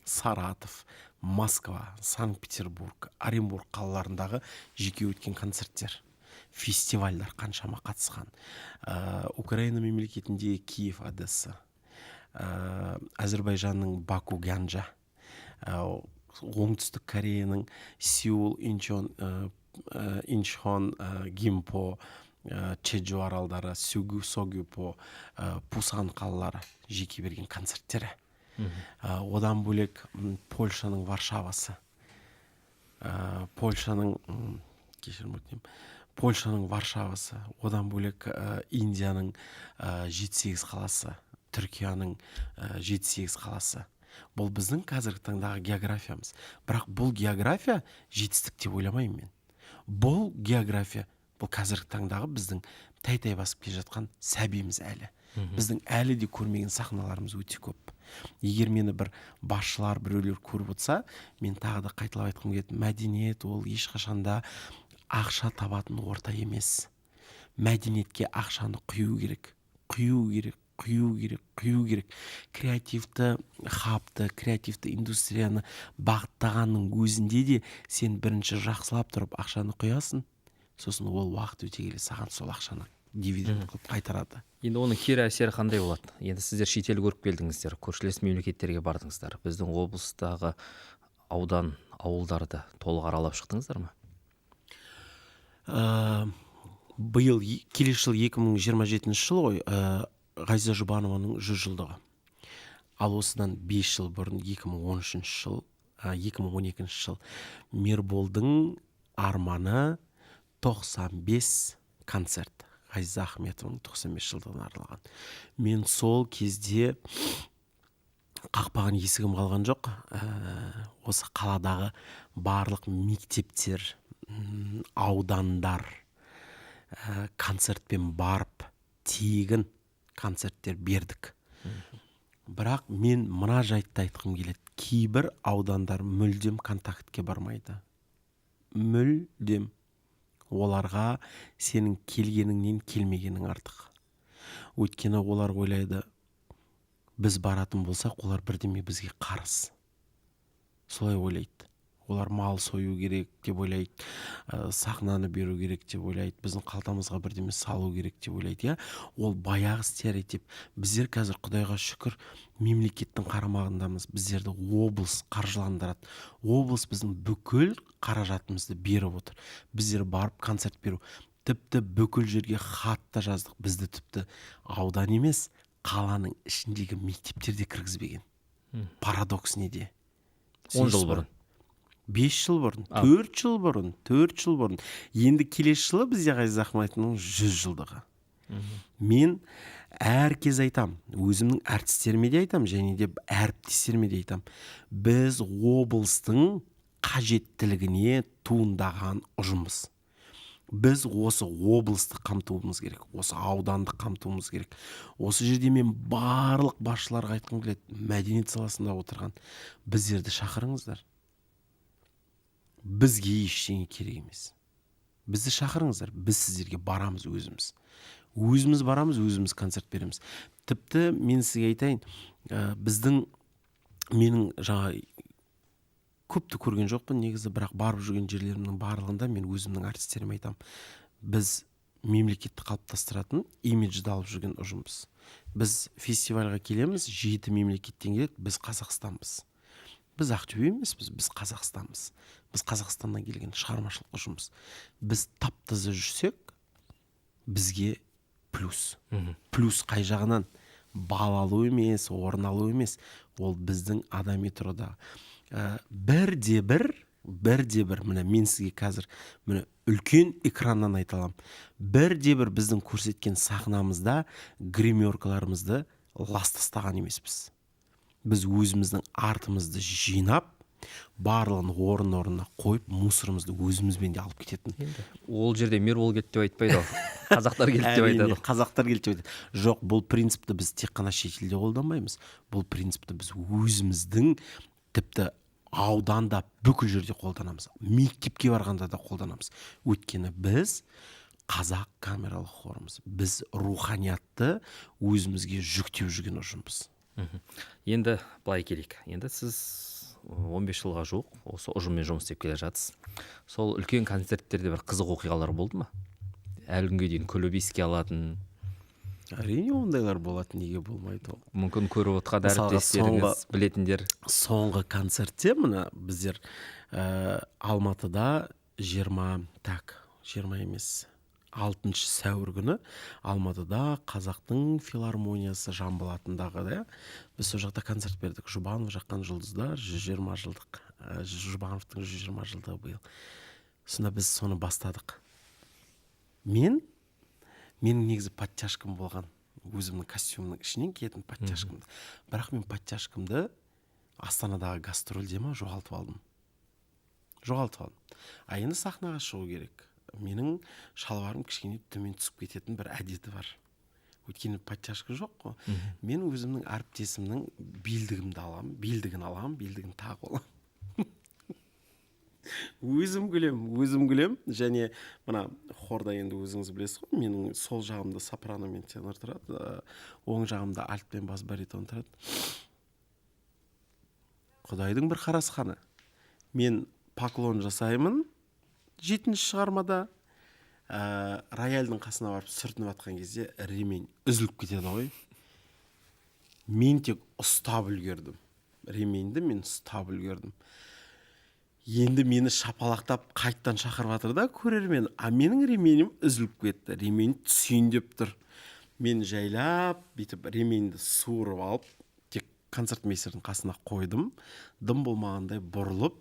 Саратов, Москва, Санкт Петербург, Оренбург қалаларындағы жеке өткен концерттер, фестивальдар қаншама қатысқан, Украина мемлекетінде Киев, Одесса, Әзірбайжанның Баку, Ганджа, Оңтүстік Кореяның Сеул, Инчон, Гимпо, Чеджу аралдары, Согюпо, Пусан қалалары жеке берген концерттері. Одан бөлек Польшаның Варшавасы, Польшаның, кешірім өтінемін, Польшаның Варшавасы, одан бөлек Индияның жеті сегіз қаласы, Түркияның жеті сегіз қаласы. Бұл біздің қазіргі таңдағы географиямыз. Бірақ бұл география жетістік деп ойламаймын мен. Бұл география, бұл қазіргі таңдағы біздің тәй тәй басып келе жатқан сәбиміз әлі. Біздің әлі де көрмеген сахналарымыз өте көп. Егер мені бір басшылар, біреулер көріп отырса, мен тағы да қайталап айтқым келеді: мәдениет ол ешқашанда ақша табатын орта емес. Мәдениетке ақшаны құю керек, құю керек, құю керек, құю керек. Креативті хабты, креативті индустрияны бағыттағанның өзінде де сен бірінші жақсылап тұрып ақшаны құясың, сосын ол уақыт өте келе саған сол ақшаны дивиденд қылып қайтарады. Енді оның кері әсері қандай болады? Енді сіздер шетел көріп келдіңіздер, көршілес мемлекеттерге бардыңыздар. Біздің облыстағы аудан, ауылдарды толық аралап шықтыңыздар ма? Биыл, келесі жыл 2027 жыл ғой, Ғазиза Жұбанованың 100 жылдығы. Ал осыдан 5 жыл бұрын, 2013 жыл, 2012 жыл, Мирболдың арманы 95 концерт, Ғазиза Ахметованың 95 жылдығына арналған. Мен сол кезде қақпаған есігім қалған жоқ. Осы қаладағы барлық мектептер, аудандар, концертпен барып, тегін концерттер бердік. Бірақ мен мына жайтты айтқым келеді: кейбір аудандар мүлдем контактке бармайды, мүлдем. Оларға сенің келгеніңнен келмегенің артық. Өйткені олар ойлайды, біз баратын болсақ, олар бірдеме бізге қарыз, солай ойлайды. Олар мал сою керек деп ойлайды, сахнаны беру керек деп ойлайды, біздің қалтамызға бірдеме салу керек деп ойлайды, иә. Ол баяғы стереотип. Біздер қазір, құдайға шүкір, мемлекеттің қарамағындамыз. Біздерді облыс қаржыландырады, облыс біздің бүкіл қаражатымызды беріп отыр. Біздер барып концерт беру, тіпті бүкіл жерге хат та жаздық. Бізді тіпті аудан емес, қаланың ішіндегі мектептерде кіргізбеген. Парадокс неде? 10 жыл бұрын? 5 жыл бұрын. 4 жыл бұрын, 4 жыл бұрын. Енді келесі жылы бізде Ғазиза Ахметованың 100 жылдығы. Мен әр кез айтам, өзімнің әртістеріме де айтам және де әріптестеріме де айтам: біз облыстың қажеттілігіне туындаған ұжымбыз. Біз осы облысты қамтуымыз керек, осы ауданды қамтуымыз керек. Осы жерде мен барлық басшыларға айтқым келеді, мәдениет саласында отырған: біздерді шақырыңыздар, бізге ештеңе керек емес. Бізді шақырыңыздар, біз сіздерге барамыз, өзіміз, өзіміз барамыз, өзіміз концерт береміз. Тіпті мен сізге айтайын, біздің, менің жаңа көпті көрген жоқпын негізі, бірақ барып жүрген жерлерімнің барлығында мен өзімнің әртістеріме айтамын: біз мемлекетті қалыптастыратын, имиджді алып жүрген ұжымбыз. Біз фестивальға келеміз, жеті мемлекеттен келеді. Біз Қазақстанбыз, біз Ақтөбе емеспіз, біз Қазақстанбыз. Біз Қазақстаннан келген шығармашылық ұжымбыз. Біз тап таза жүрсек, Бізге плюс. Плюс қай жағынан? Бал алу емес, орын алу емес, ол біздің адами тұрғыда. Бірде бір міне, мен сізге қазір міне үлкен экраннан айта аламын, бірде бір біздің көрсеткен сахнамызда гримеркаларымызды лас тастаған емеспіз. Біз өзіміздің артымызды жинап, барлығын орын орнына қойып, мусорымызды өзімізбен де алып кететін. Енді ол жерде Мирбол келді деп айтпайды ғой, қазақтар келді деп Әрине, айтады. Қазақтар келді деп айтады. Жоқ, бұл принципті біз тек қана шетелде қолданбаймыз, бұл принципті біз өзіміздің тіпті ауданда бүкіл жерде қолданамыз, мектепке барғанда да қолданамыз. Өйткені біз қазақ камералық хорымыз, біз руханиятты өзімізге жүктеп жүрген ұжымбыз. Енді былай келейік, енді сіз 15 жылға жуық осы ұжыммен жұмыс істеп келе жатсыз. Сол үлкен концерттерде бір қызық оқиғалар болды ма, әлі күнге дейін күліп еске алатын? Әрине, ондайлар болады, неге болмайды ол? Мүмкін, көріп отқан Мысалға, әріптестеріңіз, білетіндер. Соңғы концертте мына біздер Алматыда 20, так, 20 емес, 6 сәуір күні Алматыда Қазақтың филармониясы Жамбыл атындағы да, біз сол жақта концерт бердік. «Жұбанов жаққан жұлдыздар», 120 жылдық, Жұбановтың 120 жылдығы биыл. Сонда біз соны бастадық. Менің негізі подтяжкам болған, өзімнің костюмімнің ішінен киетін подтяжкамды. Бірақ мен подтяжкамды Астанадағы гастрольде ма жоғалтып алдым, жоғалтып алдым. А енді сахнаға шығу керек. Менің шалбарым кішкене төмен түсіп кететін бір әдеті бар, өйткені подтяжка жоқ қой. Мен өзімнің әріптесімнің белдігімді аламын, белдігін аламын, белдігін тағып аламын. Өзім күлем, өзім күлем. Және мына хорда енді өзіңіз білесіз ғой, менің сол жағымда сопрано мен тенор тұрады, оң жағымда альт пен бас баритон тұрады. Құдайдың бір қарасқаны, мен поклон жасаймын жетінші шығармада, рояльдің қасына барып сүртініп жатқан кезде ремень үзіліп кетеді ғой. Мен тек ұстап үлгердім ременьді, мен ұстап үлгердім. Енді мені шапалақтап қайттан шақырып жатыр да көрермен, а менің ременім үзіліп кетті, ремень түсейін деп тұр. Мен жайлап бүйтіп ременьді суырып алып, тек концертмейстердің қасына қойдым, дым болмағандай бұрылып,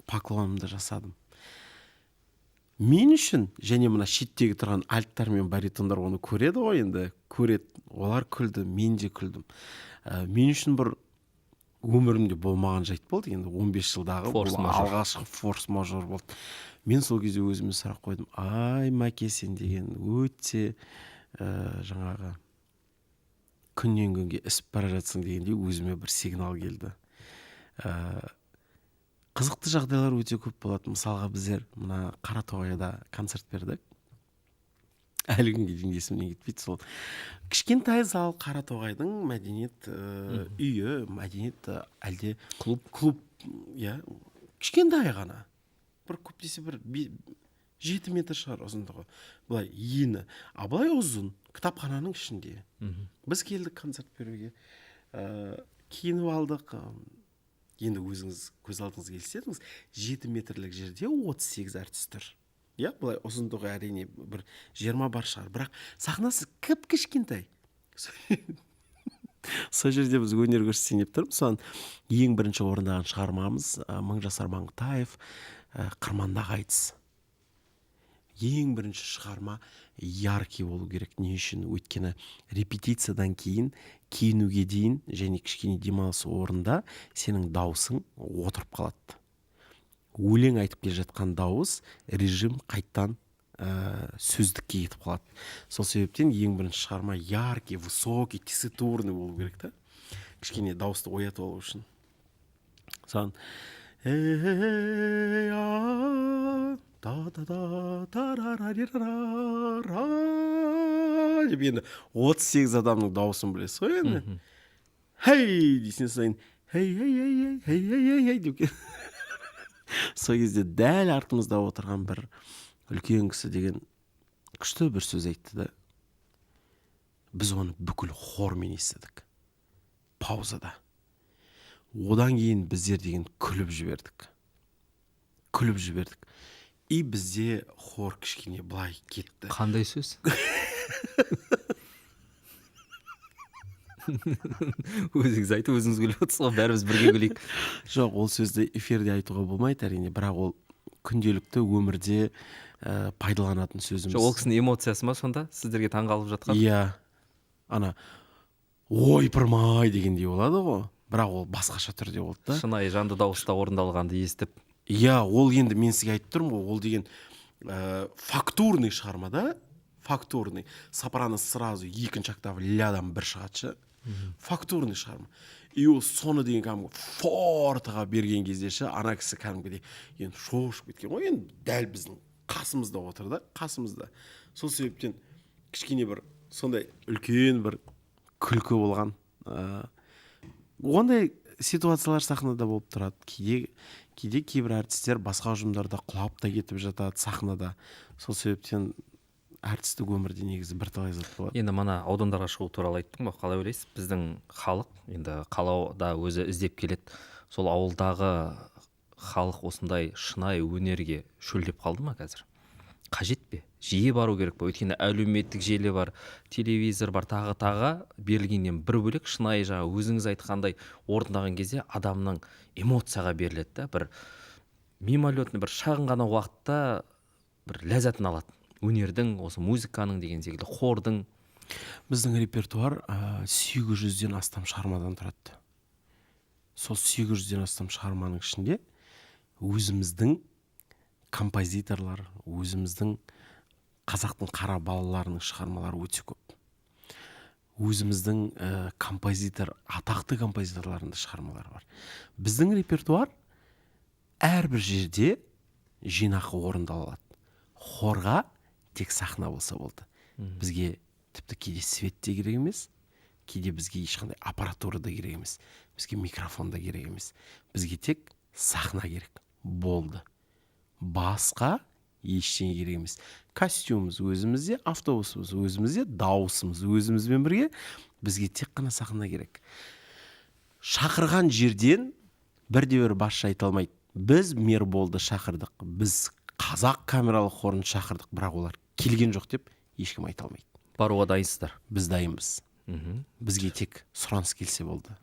поклонымды жасадым. Мен үшін және мына шеттегі тұрған альттар мен баритондар оны көреді ғой, енді көреді, олар күлді, мен де күлдім. Мен үшін бір өмірімде болмаған жайт болды енді, 15 жылдағы бұл Форс-мажор. Алғашқы форс мажор болды. Мен сол кезде өзіме сұрақ қойдым: «Ай, Мәке, сен деген өте жаңағы күннен күнге ісіп бара жатсың» дегендей өзіме бір сигнал келді. Қызықты жағдайлар өте көп болады. Мысалға, біздер мына Қаратоғайда концерт бердік, әлі күнге дейін есімнен кетпейді. Сол кішкентай зал, Қаратоғайдың мәдениет үйі, мәдениет әлде Клуб. Клуб, иә, кішкентай ғана, бір көп десе бір 7 метр шығар ұзындығы, былай ені, а былай ұзын, кітапхананың ішінде. Біз келдік концерт беруге, киініп алдық. Енді өзіңіз көз алдыңызға елестетіңіз, 7 метрлік жерде 38 әртіс тұр, иә. Былай ұзындығы, әрине, бір 20 бар шығар, бірақ сахнасы кіп кішкентай. Сол жерде біз өнер көрсетейін деп тұрмыз. Соны ең бірінші орындаған шығармамыз Мыңжасар Маңғытаев, «Қырмандағы айтыс». Ең бірінші шығарма яркий болу керек. Не үшін? Өйткені репетициядан кейін киінуге дейін және кішкене демалыс орнында сенің дауысың отырып қалады. Өлең айтып келе жатқан дауыс режим қайттан сөздікке кетіп қалады. Сол себептен ең бірінші шығарма яркий, высокий, тесситурный болу керек та, кішкене дауысты оятып алу үшін. Соған «Эй, а, та та та та ра ра деп, енді 38 адамның дауысын білесіз ғой енді, «Хей» дейсің, содан «Хей, хей, хей, хей, хей, хей, хей» деп. Сол кезде дәл артымызда отырған бір үлкен кісі деген күшті бір сөз айтты да, біз оны бүкіл хормен естідік паузада. Одан кейін біздер деген күліп жібердік, күліп жібердік. И бізде хор кішкене былай кетті. Қандай сөз? Өзіңіз айтып, өзіңіз күліп отырсыз ғой, бәріміз бірге күлейік. Жоқ, ол сөзді эфирде айтуға болмайды әрине, бірақ ол күнделікті өмірде пайдаланатын сөзіміз. Жоқ, ол кісінің эмоциясы ма сонда сіздерге таңғалып жатқан? Иә, ана ойпырмай дегендей болады ғой, бірақ ол басқаша түрде болды да. Шынайы жанды дауыста орындалғанды естіп. Иә, ол енді мен сізге айтып тұрмын ғой, ол деген фактурный шығарма да, фактурный. Сопрано сразу екінші октава лядан бір шығады ше. Фактурный шығарма. И ол соны деген кәдімгі фортаға берген кезде ше, ана кісі кәдімгідей енді шошып кеткен ғой, енді дәл біздің қасымызда отыр да, қасымызда. Сол себептен кішкене бір сондай үлкен бір күлкі болған. Ондай ситуациялар сахнада болып тұрады. Кейде кейбір әртістер басқа ұжымдарда құлап та кетіп жатады сахнада. Сол себептен әртістік өмірде негізі бірталай зат болады. Енді мана аудандарға шығу туралы айттым ғой, қалай ойлайсыз? Біздің халық енді қалауда өзі іздеп келеді. Сол ауылдағы халық осындай шынайы өнерге шөлдеп қалды ма қазір? Қажет пе? Жиі бару керек пе? Өйткені әлеуметтік желі бар, телевизор бар, тағы берілгеннен бір бөлек шынайы жаңа өзіңіз айтқандай орындаған кезде адамның эмоцияға беріледі да, бір мимолетный бір шағын ғана уақытта бір ләззатын алады. Өнердің, осы музыканың деген секілді, хордың. Біздің репертуар 800-ден астам шығармадан тұрады. Сол 800-ден астам шығарманың ішінде өзіміздің композиторлар, өзіміздің қазақтың қара балаларының шығармалары өте көп. Өзіміздің композитор, атақты композиторларының да шығармалары бар. Біздің репертуар әрбір жерде жинақы орындалады. Хорға тек сахна болса болды. Бізге тіпті кейде свет те керек емес, кейде бізге ешқандай аппаратура да керек емес, бізге микрофон да керек емес. Бізге тек сахна керек болды. Басқа ештеңе керек емес. Костюміміз өзімізде, автобусымыз өзімізде, дауысымыз өзімізбен бірге. Бізге тек қана сахна керек. Шақырған жерден бірде-бір басшы айта алмайды. Біз Мерболды шақырдық, біз қазақ камералық хорын шақырдық, бірақ олар келген жоқ деп ешкім айта алмайды. Баруға дайынсыздар? Біз дайынбыз. Бізге тек сұраныс келсе болды.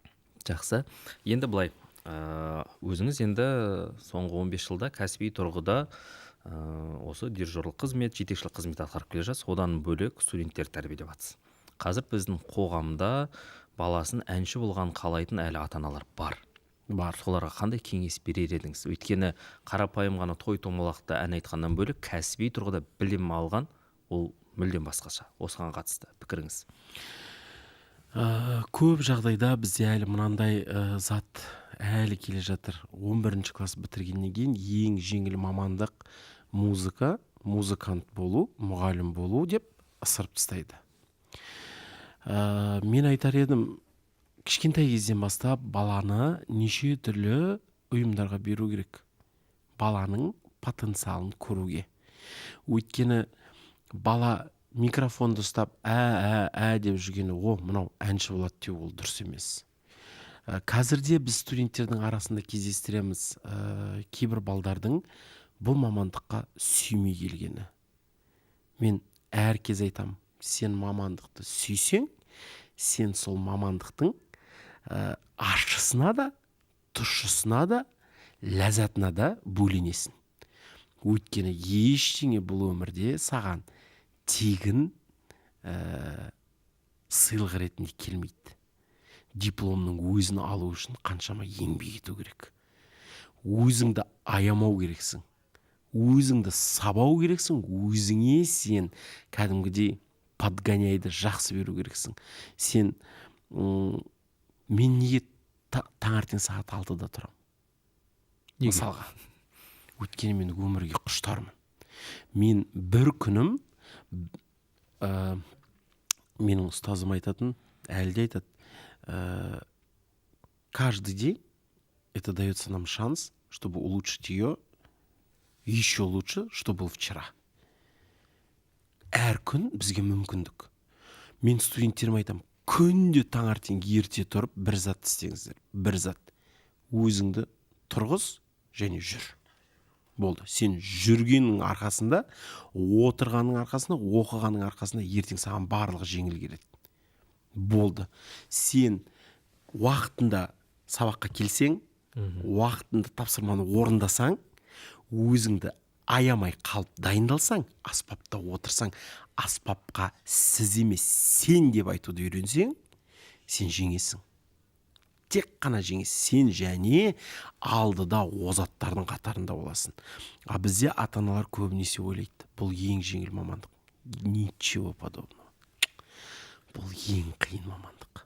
Жақсы. Енді былай, өзіңіз енді соңғы 15 жылда кәсіби тұрғыда осы дирижерлік қызмет, жетекшілік қызмет атқарып келе жатсыз. Одан бөлек студенттер тәрбиелеп жатсыз. Қазір біздің қоғамда баласын әнші болған қалайтын әлі ата-аналар бар. Бар. Соларға қандай кеңес берер едіңіз? Өйткені қарапайым ғана той томалақта ән айтқаннан бөлек кәсіби тұрғыда білім алған ол мүлдем басқаша. Осыған қатысты пікіріңіз? Көп жағдайда бізде әлі мынандай зат әлі келе жатыр. 11 класс бітіргеннен кейін ең жеңіл мамандық музыка, музыкант болу, мұғалім болу деп ысырып тастайды. Мен айтар едім, кішкентай кезден бастап баланы неше түрлі ұйымдарға беру керек. Баланың потенциалын көруге. Өйткені бала микрофонды ұстап ә деп жүргені, о, мынау әнші болады деу ол дұрыс емес. Қазірде біз студенттердің арасында кездестіреміз, кейбір балдардың бұл мамандыққа сүймей келгені. Мен әр кез айтам, сен мамандықты сүйсең, сен сол мамандықтың ащысына да, тұщысына да, ләззатына да бөленесің. Өйткені ештеңе бұл өмірде саған тегін сыйлық ретінде келмейді. Дипломның өзін алу үшін қаншама еңбек ету керек. Өзіңді аямау керексің. Өзіңді сабау керексің, өзіңе сен кәдімгідей подгоняйды жақсы беру керексің. Сен мен неге таңертең сағат 6-да тұрамын? Мысалға. Өйткені мен өмірге құштармын. Мен бір күнім, менің ұстазым айтатын, әлі де айтады, каждый день это дается нам шанс, чтобы улучшить ее еще лучше, что был вчера. Әр күн бізге мүмкіндік. Мен студенттеріме айтамын, күнде таңертең ерте тұрып бір зат істеңіздер, бір зат. Өзіңді тұрғыз және жүр. Болды, сен жүргеннің арқасында, отырғанның арқасында, оқығанның арқасында ертең саған барлығы жеңіл келеді. Болды, сен уақытында сабаққа келсең, уақытында тапсырманы орындасаң, өзіңді аямай қалып дайындалсаң, аспапта отырсаң, аспапқа сіз емес, сен деп айтуды үйренсең, сен жеңесің. Тек қана жеңесің. Сен және алдыда озаттардың қатарында боласың. А бізде ата аналар көбінесе ойлайды, бұл ең жеңіл мамандық. Ничего подобного. Бұл ең қиын мамандық.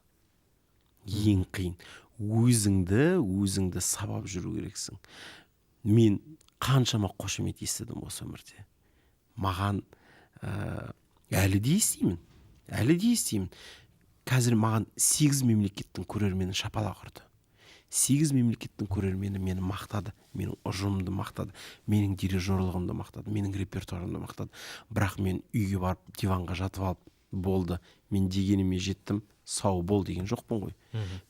Ең қиын. Өзіңді сабап жүру керексің. Мен қаншама қошемет естідім осы өмірде. Маған әлі де естимін. Әлі де естимін. Қазір маған 8 мемлекеттің көрермені шапалақ ұрды. 8 мемлекеттің көрермені мені мақтады, менің ұжымымды мақтады, менің дирижерлығымды мақтады, менің репертуарымды мақтады. Бірақ мен үйге барып диванға жатып алып, болды, мен дегеніме жеттім, сау бол деген жоқпын ғой.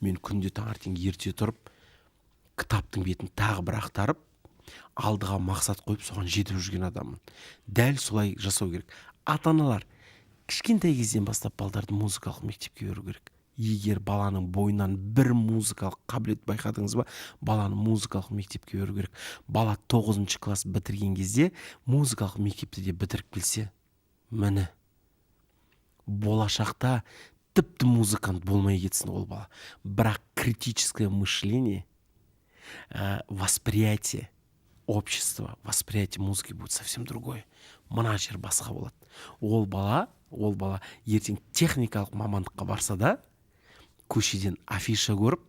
Мен күнде таңертең ерте тұрып, кітаптың бетін тағы бір ақтарып, алдыға мақсат қойып, соған жетіп жүрген адаммын. Дәл солай жасау керек. Ата-аналар кішкентай кезден бастап балдарды музыкалық мектепке беру керек. Егер баланың бойынан бір музыкалық қабілет байқадыңыз ба, баланы музыкалық мектепке беру керек. Бала 9 класс бітірген кезде музыкалық мектепті де бітіріп келсе, міне, болашақта тіпті музыкант болмай кетсін ол бала. Бірақ критическое мышление, восприятие общества, восприятие музыки будет совсем другое. Мына жер басқа болады. Ол бала ертең техникалық мамандыққа барса да, көшеден афиша көріп,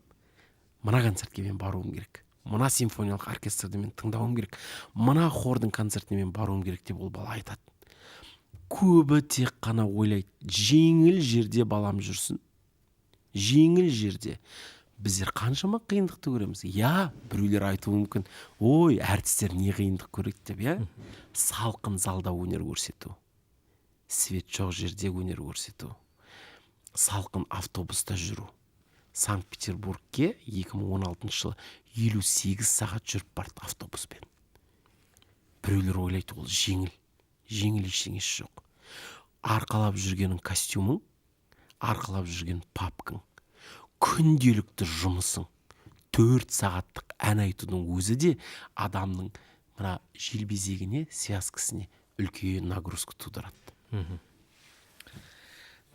мына концертке мен баруым керек, мына симфониялық оркестрді мен тыңдауым керек, мына хордың концертіне мен баруым керек деп ол бала айтады. Көбі тек қана ойлайды, жеңіл жерде балам жүрсін, жеңіл жерде. Біздер қаншама қиындықты көреміз. Я, біреулер айтуы мүмкін, ой, әртістер не қиындық көреді деп, иә? Салқын залда өнер көрсету, свет жоқ жерде өнер көрсету, салқын автобуста жүру. Санкт-Петербургке 2016 жылы 58 сағат жүріп барды автобуспен. Біреулер ойлайды, ол жеңіл. Жеңіл ештеңесі жоқ. Арқалап жүргенің костюмің, арқалап жүрген папкаң, күнделікті жұмысың, 4 сағаттық ән айтудың өзі де адамның мына желбезегіне, связкасіне үлкен нагрузка тудырады.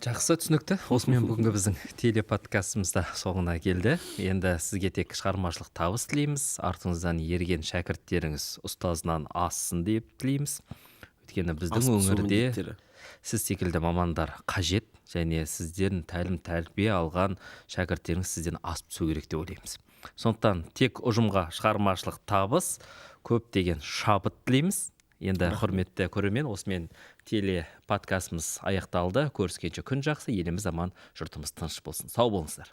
Жақсы, түсінікті. Осымен бүгінгі біздің телеподкастымыз да соңына келді. Енді сізге тек шығармашылық табыс тілейміз. Артыңыздан ерген шәкірттеріңіз ұстазынан ассын деп тілейміз. Өйткені біздің өңірде сіз секілді мамандар қажет, және сіздердің тәлім тәрбие алған шәкірттеріңіз сізден асып түсу керек деп ойлаймыз. Сондықтан тек ұжымға шығармашылық табыс, көптеген шабыт тілейміз. Енді құрметті көрермен, осымен теле подкастымыз аяқталды. Көріскенше күн жақсы, еліміз аман, жұртымыз тыныш болсын. Сау болыңыздар.